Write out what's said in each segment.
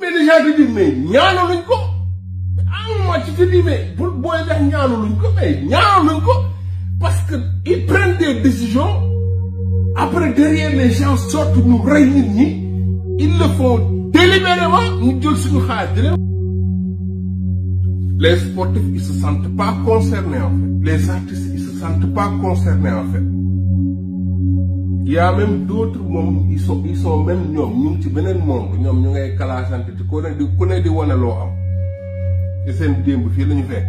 mais déjà tu dis mais ñaanaluñ ko mais à un moment tu te dis mais pour booy def ñaanaluñ ko mais ñaanaluñ ko parce que ils prennent des décisions après derrière les gens sortent ñu rey nit ñi ils le font délibérément ñu jël suñu xaalis di leen. Les sportifs ils se sentent pas concernés en fait les artistes ils se sentent pas concernés en fait. Il y a même d'autres moom ils sont même ñoom ñu ngi ci beneen monde ñoom ñu ngay kalaasante ci ku ne di wane loo am te seen démb fii la ñu fekk.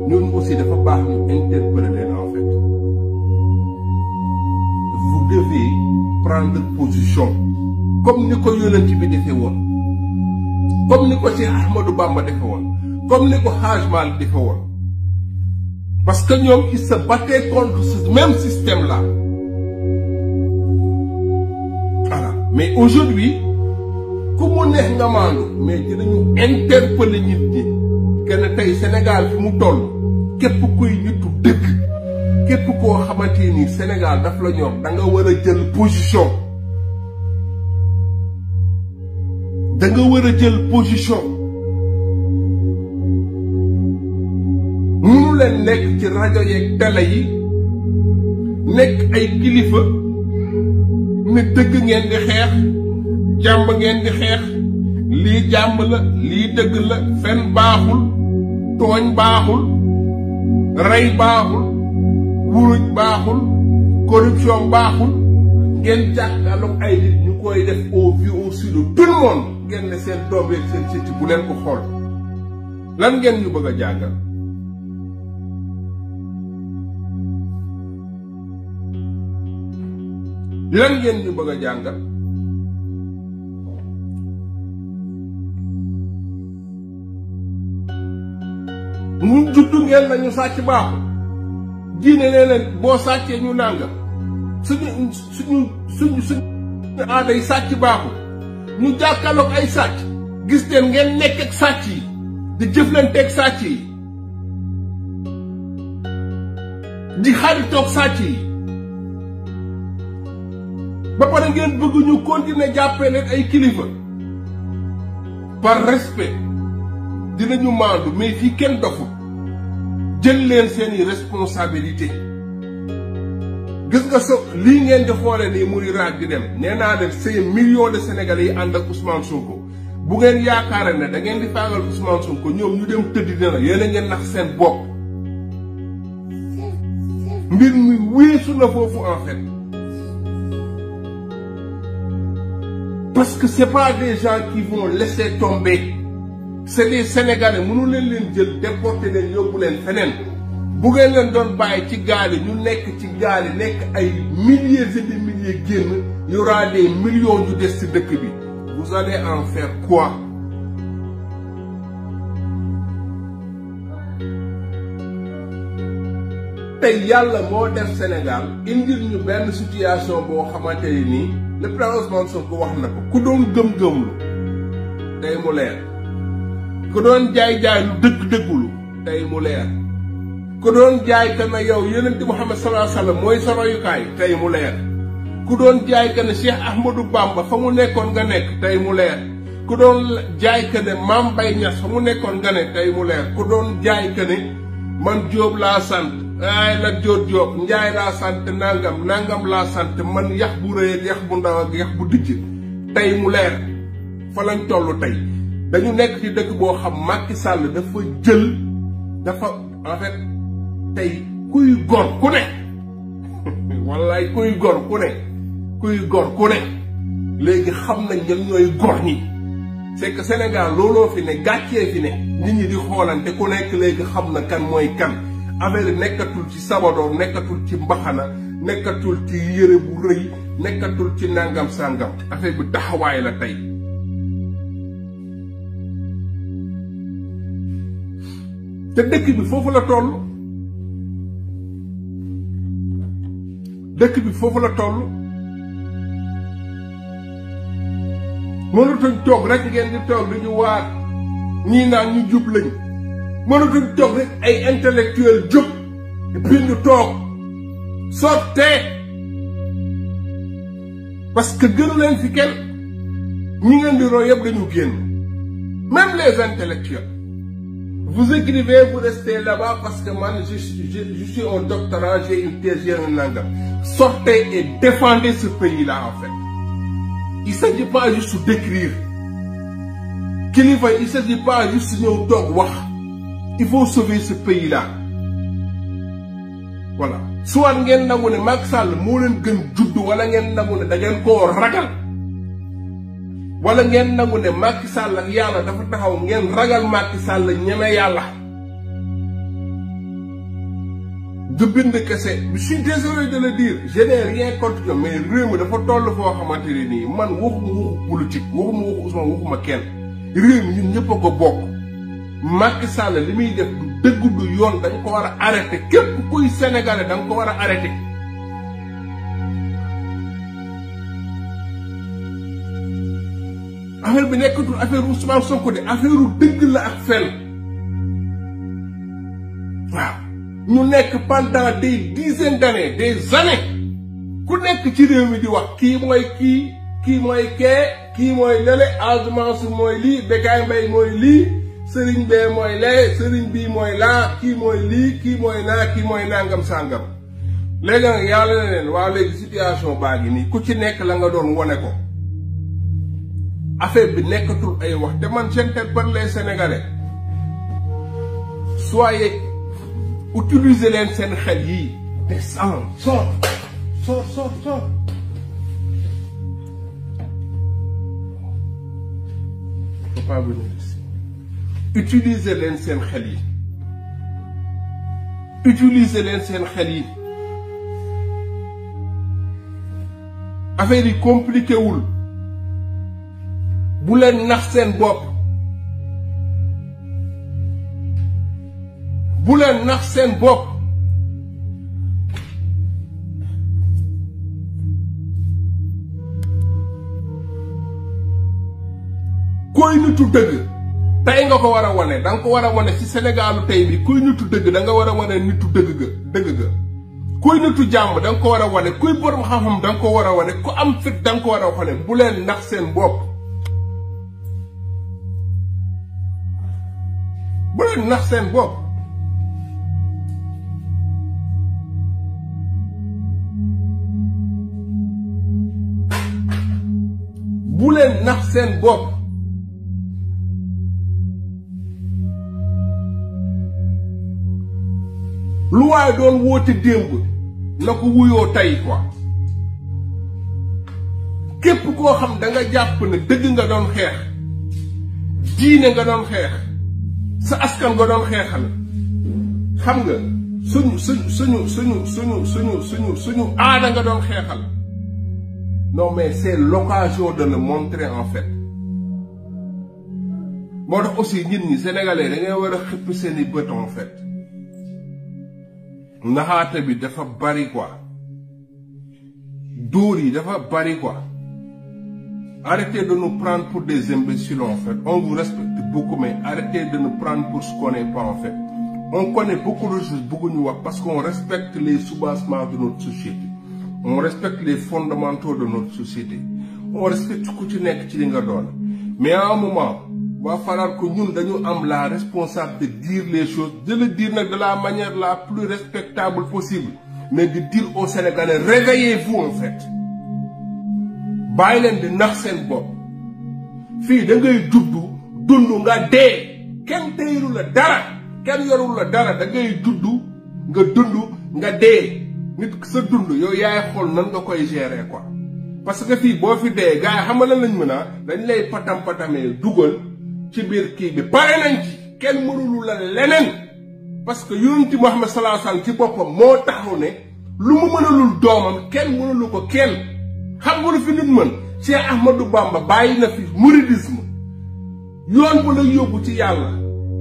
ñun aussi dafa baax ñu interpeller leen en fait. Vous devez prendre position comme ni ko yonent bi defee woon comme ni ko Cheikh Ahmadou Bamba defee woon comme ni ko Hadj Malick defee woon. Parce que ñoom ils se battaient contre ce même système-là. Voilà. Mais aujourd'hui, comme on est ngamandu, mais dinañu interpeller nit ñi kenn tey Sénégal fi mu toll képp kuy nitu dëgg képp koo xamante ni Sénégal daf la ñor da nga war a jël position. Da nga war a jël position. Munu leen nekk ci rajo yeeg télé yi nekk ay kilifa ne dëgg ngeen di xeex jàmb ngeen di xeex lii jàmb la lii dëgg la fen baaxul tooñ baaxul rey baaxul wuruj baaxul corruption baaxul ngeen jàkkaarloog ay nit ñu koy def au vu au su de tout le monde ngeen ne seen doom yeeg seen sëti bu leen ko xool lan ngeen ñu bëgg a jàngal. lan ngeen ñu bëgg a jàngal ñu juddu ngeen nañu sàcc baaxul diine nee leen boo sàccee ñu nàngam suñu aada yi sàcc baaxul ñu jàkkaarloog ay sàcc gis leen ngeen nekk ak sàcc yi di jëflanteeg sàcc yi di xaritoog sàcc yi ba pare ngeen bëgg ñu continuer jàppee leen ay kilifa par respect dinañu maandu mais fii kenn doful jël leen seeni responsabilité gis nga lii ngeen di xoole nii muy raaj di dem nee naa leen ces millions de Sénégalais yi ànd ak Ousmane Sonko bu ngeen yaakaare ne da ngeen di faagal Ousmane Sonko ñoom ñu dem tëddi dina yéen a ngeen nax seen bopp mbir mi weesu na foofu en fait. Parce que c'est pas des gens qui vont laisser tomber. C'est des Sénégalais mënu leen leen jël déporter leen yóbbu leen feneen bu ngeen leen doon bàyyi ci gaal yi ñu nekk ci gaal yi nekk ay milliers et des milliers génn y aura des millions yu des ci dëkk bi vous allez en faire quoi? tey yàlla moo def Sénégal indil ñu benn situation boo xamante ni nii le président Ousmane Sonko wax na ko ku doon gëm-gëmlu tey mu leer ku doon jaay-jaay lu dëgg-dëggulu tey mu leer ku doon jaay ka na yow yonent Muhammad sallallahu alayhi wa sallam mooy sa royukaay tey mu leer ku doon jaay ka ne Cheikh Ahmadou Bamba fa mu nekkoon nga nekk tey mu leer ku doon jaay ka ne Mame Baye Niass fa mu nekkoon nga ne tey mu leer ku doon jaay ka ne man Jóob laa sant ay la Jóob Njaay laa sant nangam laa sant man yax bu rëy ak yax bu ndaw ak yax bu dijj tey mu leer fa lañ toll tey dañu nekk ci dëkk boo xam Macky Sall dafa jël dafa en fait tey kuy gor ku ne wallaay kuy gor ku ne léegi xam nañ ñan ñooy gor ñi c'est que Sénégal looloo fi ne gàccee fi ne nit ñi di xoolante ku nekk léegi xam na kan mooy kan affaire nekkatul ci sabadoor nekkatul ci mbaxana nekkatul ci yére bu rëy nekkatul ci nangam sangam affaire bi taxawaay la tey te dëkk bi foofu la toll mënatuñ toog rek ngeen di toog di ñu waar ñii naan ñu jub lañ mënatuñ toog rek ay intellectuel jub bindu toog sottee parce que gënu leen fi kenn ñi ngeen di roy yëpp dañu génn même les intellectuels. Vous écrivez, vous restez là-bas parce que moi, je suis un doctorat, j'ai une thèse, j'ai un nangam. Sortez et défendez ce pays-là, en fait. Il ne s'agit pas juste d'écrire. Il ne s'agit pas juste de wax. Il faut sauver ce pays-là. Voilà. Soit vous avez dit Macky Sall moo leen gën judd wala ngeen nangu ne da ngeen koo ragal. Wala ngeen nangu ne Macky Sall ak yàlla dafa taxaw ngeen ragal Macky Sall ñeme yàlla. Du bind kese, je suis désolé de le dire, je n'ai rien contre eux, mais réew mi dafa toll foo xamante ne nii man waxuma politique waxuma Ousmane waxuma kenn réew mi ñun ñëpp a ko bokk. Macky Sall li muy def du dëgg du yoon dañ ko war a arrêté képp kuy sénégalais da nga ko war a arrêté. Affaire bi nekkatul affaire Ousmane Sonko de affaire dëgg la ak fen waaw ñu nekk pendant des dizaines d'années des années ku nekk ci réew mi di wax kii mooy kii kii mooy kee kii mooy lële Ousmane mooy lii Bécaye Mbaye mooy lii Serigne bee mooy lee Serigne bii mooy laa kii mooy lii kii mooy naa kii mooy nangam sangam léegi nag yàlla na leen waa léegi situation baa ngi nii ku ci nekk la nga doon wone ko. Affaire bi nekkatul ay wax te man j'interpelle les Sénégalais soyez utilisez leen seen xel yii descend sort. Faut pas venir ici. Utilisez leen seen xel yi. Utilisez leen seen xel yi. Affaire yi compliqué wul. Bu leen nax seen bopp bu leen nax seen bopp koy nitu dëgg tey nga ko war a wane da nga ko war a wane ci Sénégalu tey bi kuy nitu dëgg da nga war a wane nitu dëgg ga kuy nitu jàmm da nga ko war a wane kuy borom xam-xam da nga ko war a wane ku am fit da nga ko war a wane bu leen nax seen bopp. Bu leen nax seen bopp bu leen nax seen bopp lu waay doon woote démb na ko wuyoo tey quoi képp koo xam da nga jàpp ne dëgg nga doon xeex diine nga doon xeex sa askan nga doon xeexal xam nga suñu aada nga doon xeexal non mais c'est l'occasion de le montrer en fait moo tax aussi nit ñi sénégalais da ngay war a xëpp seeni bët en fait naxaate bi dafa bari quoi dóor yi dafa bari quoi arrêtez de nous prendre pour des imbéciles en fait. On vous respecte beaucoup, mais arrêtez de nous prendre pour ce qu'on n'est pas en fait. On connaît beaucoup de choses, parce qu'on respecte les sous-bassements de notre société. On respecte les fondamentaux de notre société. On respecte ce que tu n'es que tu n'es. Mais à un moment, il va falloir que nous ayons la responsabilité de dire les choses, de le dire de la manière la plus respectable possible, mais de dire aux Sénégalais, réveillez-vous en fait. Bàyyi leen di nax seen bopp fii da ngay juddu dund nga dee kenn téyeru la dara kenn yorul la dara da ngay juddu nga dund nga dee nit sa dund yow yaay xool nan nga koy gérer quoi. parce que fii boo fi dee gars yi xam nga lan lañ mën a dañ lay patamee dugal ci biir kii bi pare nañ ci kenn mënulu la leneen parce que yonent Muhammad sallallahu alayhi wasallam ci boppam moo taxaw ne lu mu mënalul doomam kenn mënulu ko kenn. xam nga lu fi nit mën Cheikh Ahmadou Bamba bàyyi na fi mouridisme yoon bu la yóbbu ci yàlla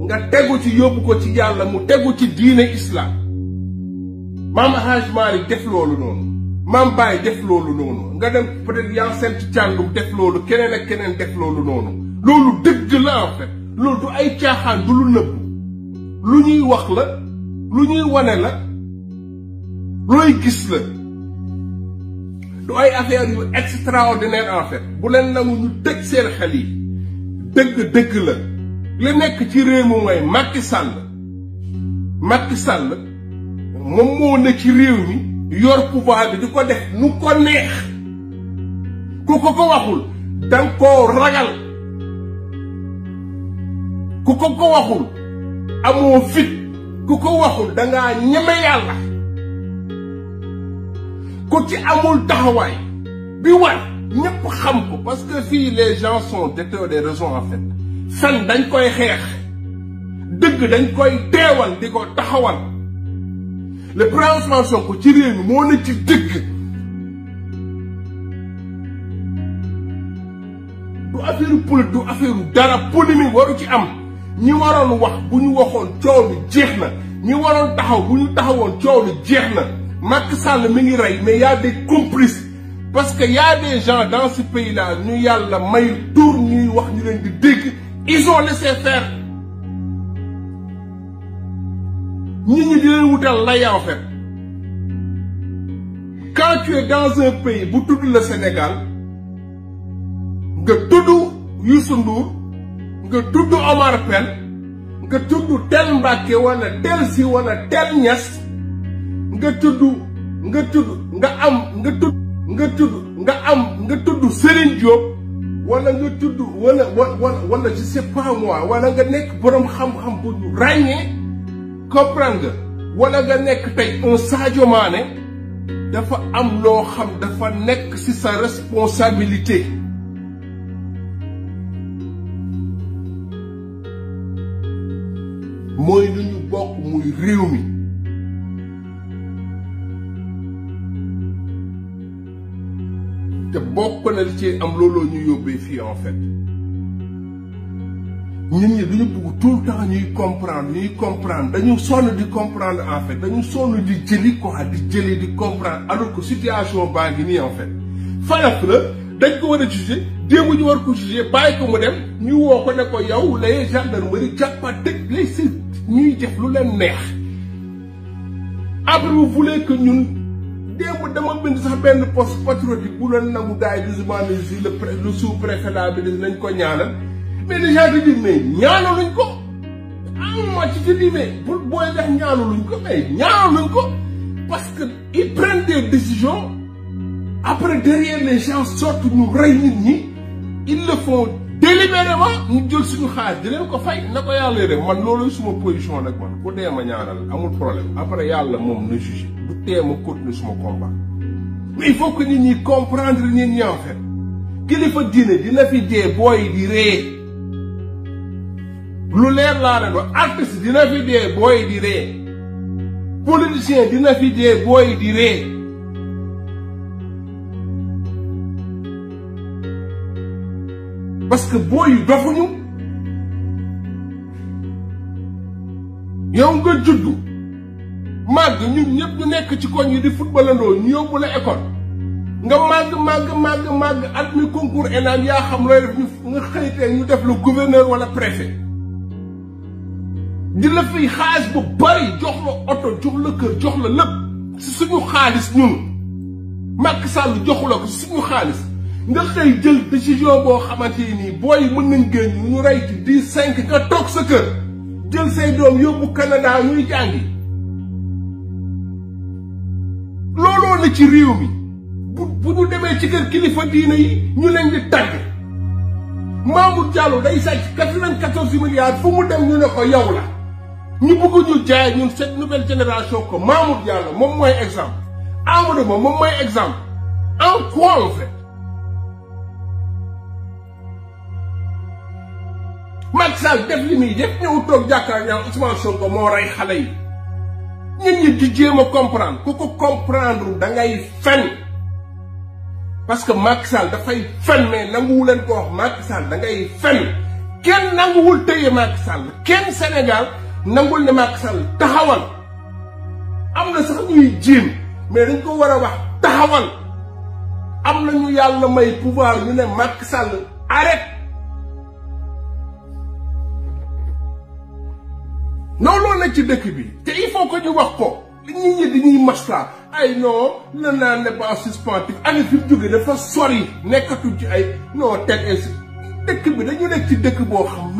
nga tegu ci yóbbu ko ci yàlla mu tegu ci diine islam maam Hadj Malick def loolu noonu maam Baye def loolu noonu nga dem peut-être yaa sent càndum def loolu keneen ak keneen def loolu noonu loolu dëgg la en fait loolu du ay caaxaan du lu nëbb lu ñuy wax la lu ñuy wane la looy gis la du ay affaire yu extraordinaire en fait bu leen nangu ñu tëj seen xel yi dëgg la li nekk ci réew mi mooy Macky Sall moom moo ne ci réew mi yor pouvoir bi di ko def nu ko neex ku ko waxul danga koo ragal ku ko waxul amoo fit ku ko waxul dangaa ñeme yàlla ku ci amul taxawaay bi war ñëpp xam ko parce que fii les gens sont détenteurs des raisons en fait fen dañ koy xeex dëgg dañ koy teewal di ko taxawal le président Ousmane Sonko ci réew mi moo ne ci dëgg du affaire politique du affaire dara polémique waru ci am ñi waroon wax bu ñu waxoon coow li jeex na ñi waroon taxaw bu ñu taxawoon coow li jeex na Macky Sall mi ngi rey mais y a des complices parce que y a des gens dans ce pays là ñu yàlla may tour ñuy wax ñu leen di dégg ils ont laissé faire nit ñi di leen wutal lay en fait quand tu es dans un pays bu tudd le Sénégal nga tudd Youssou Ndour nga tudd Omar Pène nga tudd tel Mbacke wala tel si wala tel Niass nga tudd Serigne Diop wala nga tudd wala je sais pas moi wala nga nekk borom xam-xam bu ñu ràññee comprendre nga wala nga nekk tey un Sadio Mané dafa am loo xam dafa nekk ci sa responsabilité mooy lu ñu bokk muy réew mi te bokk na li ci am looloo ñu yóbbee fii en fait nit ñi duñu bëgg tout le temps ñuy comprendre dañu sonn di comprendre en fait dañu sonn di jëli quoi di comprendre alors que situation baa ngi nii en fait fayaf la dañ ko war a juger démb ñu war ko juger bàyyi ko mu dem ñu woo ko ne ko yow les gendarmerie jàppa tëj les si ñuy def lu leen neex après vous voulez que ñun démb dama bind sax benn poste patriotique bu leen nangu gars yi di demandé si le sous-préfet la bi nañ ko ñaanal mais déjà te dis mais ñaanaluñ ko moi ci te dis mais booy def ñaanaluñ ko mais ñaanaluñ ko parce que ils prennent des décisions après derrière les gens sortent ñu rey nit ñi ils le font délibérément ñu jël suñu xaalis di leen ko fay na ko yàlla rek man loolu suma position nag man ku dee ma ñaanal amul problème après yàlla moom na jugé du tee ma continuer suma combat mais il faut que nit ñi comprendre nit ñi en fait kilifa diine dina fi dee booy di ree lu leer laa leen wax artiste dina fi dee booy di ree politicien dina fi dee booy di ree parce que booy yu dofuñu yow nga juddu màgg ñun ñëpp ñu nekk ci koñ yi di footballandoo ñu yóbbu la école nga màgg at mi concours ENAM yaa xam looy def nga xëytee ñu def le gouverneur wala préfet di la fiy xaalis bu bari jox la oto jox la kër jox la lépp si suñu xaalis ñun Macky Sall joxu la ko si suñu xaalis nga xëy jël décision boo xamante nii booy mën nañ génn ñu rey ci 10-5 nga toog sa kër jël say doom yóbbu Canada ñuy jàngi looloo na ci réew mi bu ñu demee ci kër kilifa diine yi ñu leen di tàgg Mamour Diallo day sàcc 94 milliards fu mu dem ñu ne ko yow la ñu bëgg ñu jaay ñun cette nouvelle génération ko Mamour Diallo moom mooy exemple Amadou Ba moom mooy exemple en quoi en fait Macky Sall def li muy def ñëw toog jàkkaar ñaa Ousmane Sonko moo rey xale yi nit ñi di jéem a comprendre ku ko comprendre da ngay fen parce que Macky Sall dafay fen mais nanguwu leen ko wax Macky Sall da ngay fen kenn nanguwul tëye Macky Sall kenn Sénégal nangul ne Macky Sall taxawal am na sax ñuy jéem mais dañ ko war a wax taxawal am na ñu yàlla may pouvoir ñu ne Macky Sall arrête non loolu la ci dëkk bi te il faut que ñu wax ko nit ñi dañuy masla ay non le naan n'est pas suspensif année fi mu jógee dafa sori nekkatul ci ay non teg dëkk bi dañu nekk ci dëkk boo xam